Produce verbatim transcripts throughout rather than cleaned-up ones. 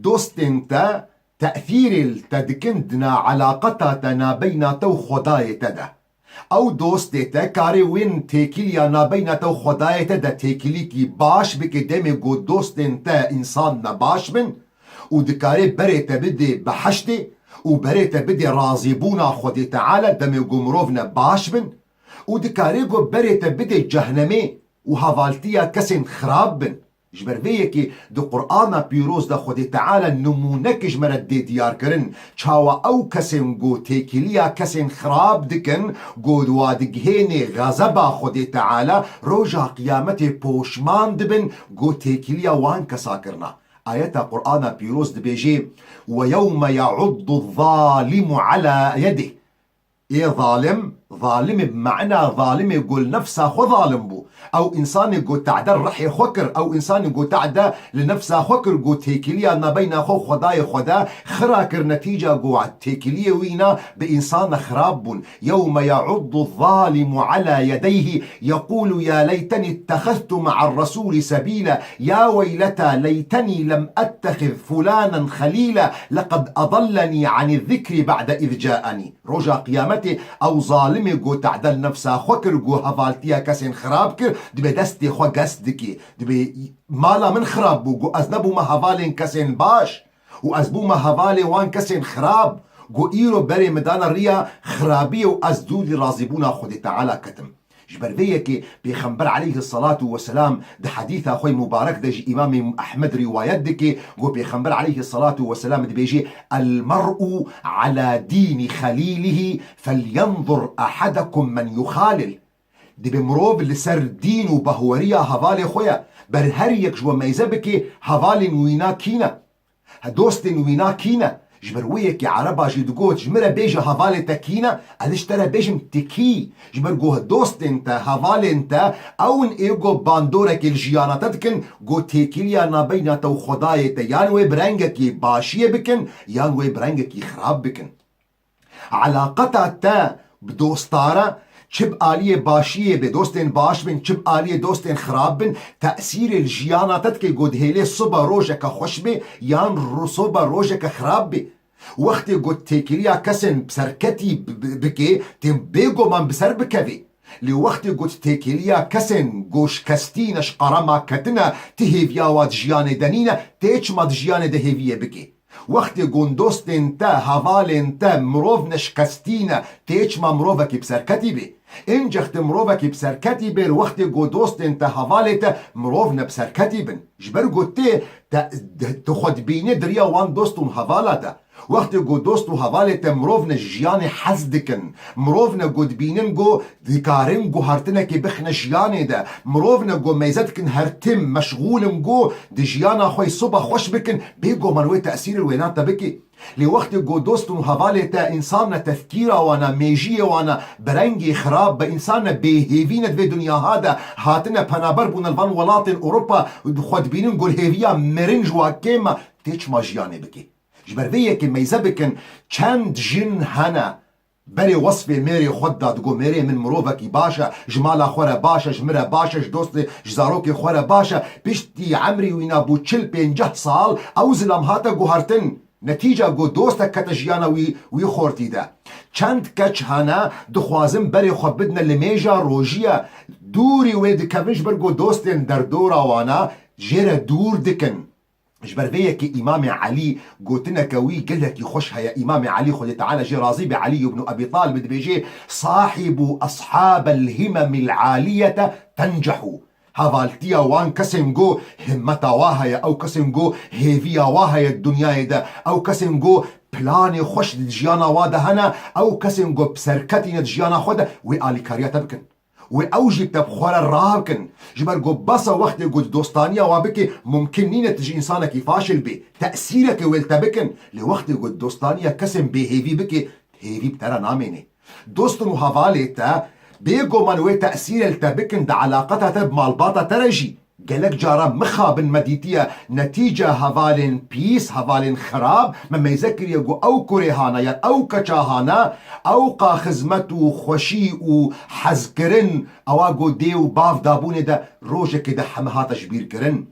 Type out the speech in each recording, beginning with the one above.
Dostên te tesîrê li te dikin di na elaqeta te nabeyna te û Xwedayê te de. Ew dostê te karê wên têkiliya nabeyna te û Xwedayê te de têkilîkî baş bike demê ku dostên te însan nebaş bin û dikarê berê te bidê behiştê û berê te bidê razîbûna Xwedê Teala demê ku mirov nebaş bin û dikarê ku berê te bidê cehnemê û hevaltiya kesên xirab bin. Ji ber vê yekê di Qur'ana Pîroz de Xwedê Teala nimûnek ji me re dê diyar kirin, çawa ew kesên ku têkiliya kesên xirab dikin, ku wa digihênê xezeba Xwedê Teala, roja Qiyametê poşman dibin ku têkiliya wan kesa kirina. Ayeta Qur'ana Pîroz dibêje, "Ve yewme ya'uddu zalimu ala yedih." Ê zalim, zalimê bi mena zalimê ku li nefsa xwe zalim bû. Ew însanê ku tade rihê xwe kir, ew însanê ku tade li nefsa xwe kir, ku têkiliya nabeyna xwe û Xwedayê xwe de xira kir, netîca ku têkiliyê wîna bi însan de xirab bûn. Yewme ya'uddu zalimu ala yedeyhi yekulu ya leyteni ittexeztu ma'ar resuli sebila ya weyleta leyteni lem ettexiz fulanen xelila leqed adalleni ani zikri ba'de iz caeni. Roja Qiyametê ew zalimê ku tade li nefsa xwe kir, ku hevaltiya kesên xirab kir, dibê destê xwe gest dikê. Dibê mala min xirab bû, ku ez nebûme hevalên kesên baş û ez bûme hevalê wan kesên xirab, ku îro berê min dane riya xirabiyê û ez dûrî razîbûna Xwedê Teala ketim. Ji ber vê yekê Pêxember aleyhisselatu vesselam di hedîsa xwe mubarek de ji Îmamê Ehmed rîwayet dike, ku Pêxember aleyhisselatu vesselam dibêje, "El mer'u ala dînî xelîlihî, felyenzur ehadekum men yuxalil." Dibê mirov li ser dîn û bahweriya hevalê xwe ye. Ber her yek ji we meyze bike, hevalên wîna kî ne? He, dostên wîna kî ne? Ji ber wê yekê Ereba jî digot, "Ji min re bêje hevalê te kî ne, ez ji te re bêjim ti kî." Ji ber ku dostên te, hevalên te, ew in ê ku bandorekê li jiyana te dikin, ku têkiliya nabeyna te û Xwedayê te yan wê bi rengekî başiyê bikin, yan wê bi rengekî xirab bikin. Elaqeta te bi dosta re çi bi aliyê başiyê be, dostên baş bin, çi bi aliyê dostên xirab bin, tesîrê li jiyana te dike, ku dihêlê sibe rojeke xweş be, yan ro-, sibe rojeke xirab be. Wextê ku têkiliya kesên bi serketî bi-, bi-, bike, tê bêguman bi ser bikevê. Lê wextê ku têkiliya kesên ku şikestî ne, ji qerema ketine, ti hêviya wa di jiyanê de nîne, tê çima di jiyanê de hêviyê bike. Wextê ku dostên te, hevalên te, mirov ne, şikestî ne, tê çima mirovekî bi serketî bê. Încex ti mirovekî bi serketî bê, wextê ku dostên te, hevalê te, mirov ne bi serketî bin. Ji ber ku tê te, tu xwe dibînî di riya wan dost û hevala de. Wextê ku dost û hevalê te mirov ne ji jiyanê hez dikin, mirov ne ku dibînin ku dikarin guhartinekê bixine jiyanê de, mirov ne ku meyze dikin her tim meşxûl in ku di jiyana xwe siba xweş bikin, bêguman wê tesîrê wêna te bike. Lê wextê ku dost û hevalê te însan ne, tefkîra wan e, mêjiyê wan e, bi rengê xirab, bi însan ne bêhêvî ne di vê dinyahê de, hatine penaber bûne li van welatên Ewropa, xwe dibînin ku hêviya mirin ji wan kêm e, tê çima jiyanê bike. Ji ber vê yekê meyze bikin, çend jin hene, berê wesfê mêrê xwe da, digo, "Mêrê min mirovekî baş e, ji mala xwe re baş e, ji min re baş e, ji dostê, ji zarokê xwe re baş e." Piştî emrî wîna bû çil pênceh sal, ew zilam hate guhertin. Netîca ku dostek kete jiyana wî, wî xortî de. Çend keç hene, dixwazin berê xwe bidine limêja rojiye, dûrî wê dikevin, ji ber ku dostên derdora wana jê re dûr dikin. Ji ber vê yekê Îmamê Elî gotineke wî gelekî xweş heye. Îmamê Elî, Xwedê Teala jê razî be, Elî ibn Ebî Talib dibêje, "Sahîbû eshabel himemil aliyete tencehû." Hevaltiya wan kesên ku himmeta wa heye, ew kesên ku hêviya wa heye di dinyayê de, ew kesên ku planê xweş di jiyana wa de hene, ew kesên ku bi serketî ne di jiyana xwe de, wê alîkariya te bikin. Wê ew jî te bi xwe re rakin. Ji ber ku bes e wextê ku di dostaniya wa bikê, mumkin nîne tu ji însanekî faşil bî. Tesîrekê wê li te bikin. Lê wextê ku di dostaniya kesên bêhêvî bikê, hêvî bi te re namêne. Dostin û hevalê te bêguman wê tesîrê li te bikin di elaqeta te bi malbata te re jî. Gelek caran mixabin me dîtiye, netîce hevalên pîs, hevalên xirab, me meyze kiriye ku ew kurê hana yan ew keça hana, ew qa xizmet û xweşî û hezkirin, ewa ku dê û bav dabûnê de rojekê de heme hate ji bîr kirin.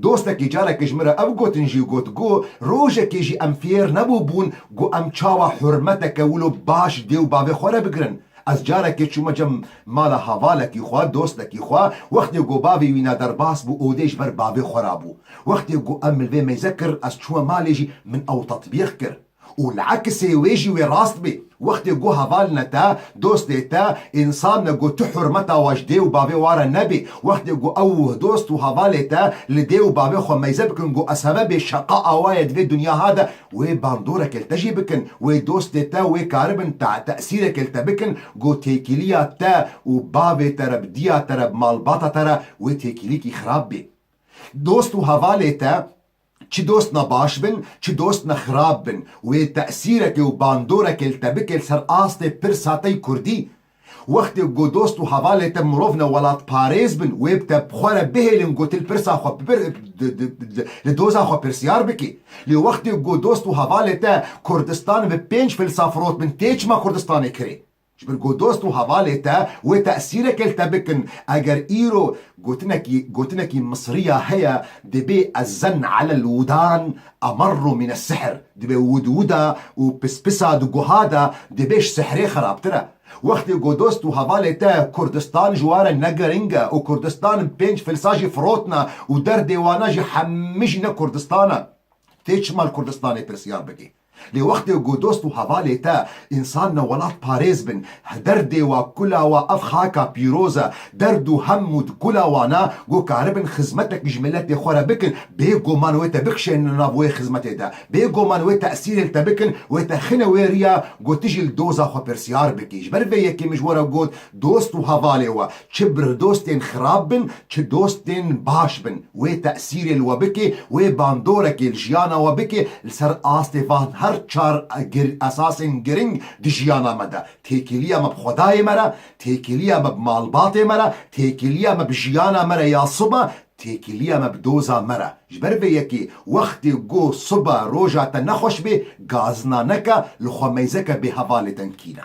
Dostekî carekê ji min re ev gotin jî got, got, rojekê jî em fêr nebûbûn, got, em çawa hurmeteke wilo baş dê û bavê xwe re bigirin. Ez carekê çûme cem mala hevalekî xwe, dostekî xwe, wextê got bavê wî ne derbas bû, odê ji ber bavê xwe re bû. Wextê got em min vê meyze kir, ez çûme malê jî min ew tetbîq kir. Û li ekisê wê jî wê rast bê. Wextê got heval ne te, dostê te, însan ne got tu hurmeta wa ji dê û bavê wa re nebê. Wextê got ew dost û hevalê te li dê û bavê xwe meyze bikin, got ez heve bê şeqa awaye di vê dinya ha de, wê bandoreke li te jî bikin. Wê dostê te wê karibin te tesîreke li te bikin, got têkiliya te û bavê te re, bi diya te re, bi malbata te re wê têkilîkî xirab bê. Dost û hevalê te çi dostna baş bin, çi dostna xirab bin, wê tesîrekê û bandoreke li te bike li ser astê pirsa te yî kurdî. Wextê ku dost û hevalê te mirov ne welatparêz bin, wê bi te bi xwe re bihêlin ku tu li pirsa xwe bi pir-, di, di, di, li doza xwe pirsyar bikî. Lê wextê ku dost û hevalê te Kurdistan bi pênc filsa firot bin, tê çima Kurdistanê kirê? Ji ber ku dost û hevalê te wê tesîreke li te bikin. Eger îro gotinekî, gotinekî Misriya heye, dibê ezen elel widan emerru mine sihr. Dibê wid wida û pispisa di guha de dibê ji sihrê xirabtir e. Wextê ku dost û hevalê te Kurdistan ji wa re ne giring e û Kurdistan pênc filsa jî firotna û derdê wana jî hemî jî ne Kurdistan e. Tê çima li Kurdistanê pirsyar bikî? Lê wextê ku dost û hevalê te însan ne welatparêz bin, derdê wa, kula wa ev xaka pîroz e, derd û hem û kula wana ku karibin xizmetek ji miletê xwe re bikin, bêguman wê te bikişênin nav wê xizmetê de. Bêguman wê tesîrê li te bikin, wê te xine wê riya ku tu jî li doza xwe pirsyar bikî. Ji ber vê yekê min ji we re got, dost û hevalê we, çi bi dostên xirab bin, çi dostên baş bin, wê tesîrê li we bike, wê bandorekê li jiyana we bike, li ser astê van her çar gir-, esasên giring di jiyana me de. Têkiliya me bi Xwedayê me re, têkiliya me bi malbatê me re, têkiliya me bi jiyana me re ya sibe, têkiliya me bi doza me re. Ji ber vê yekê wextê ku sibe roja te nexweş bê, gazina neke, li xwe meyzeke bê hevalê te nkîne.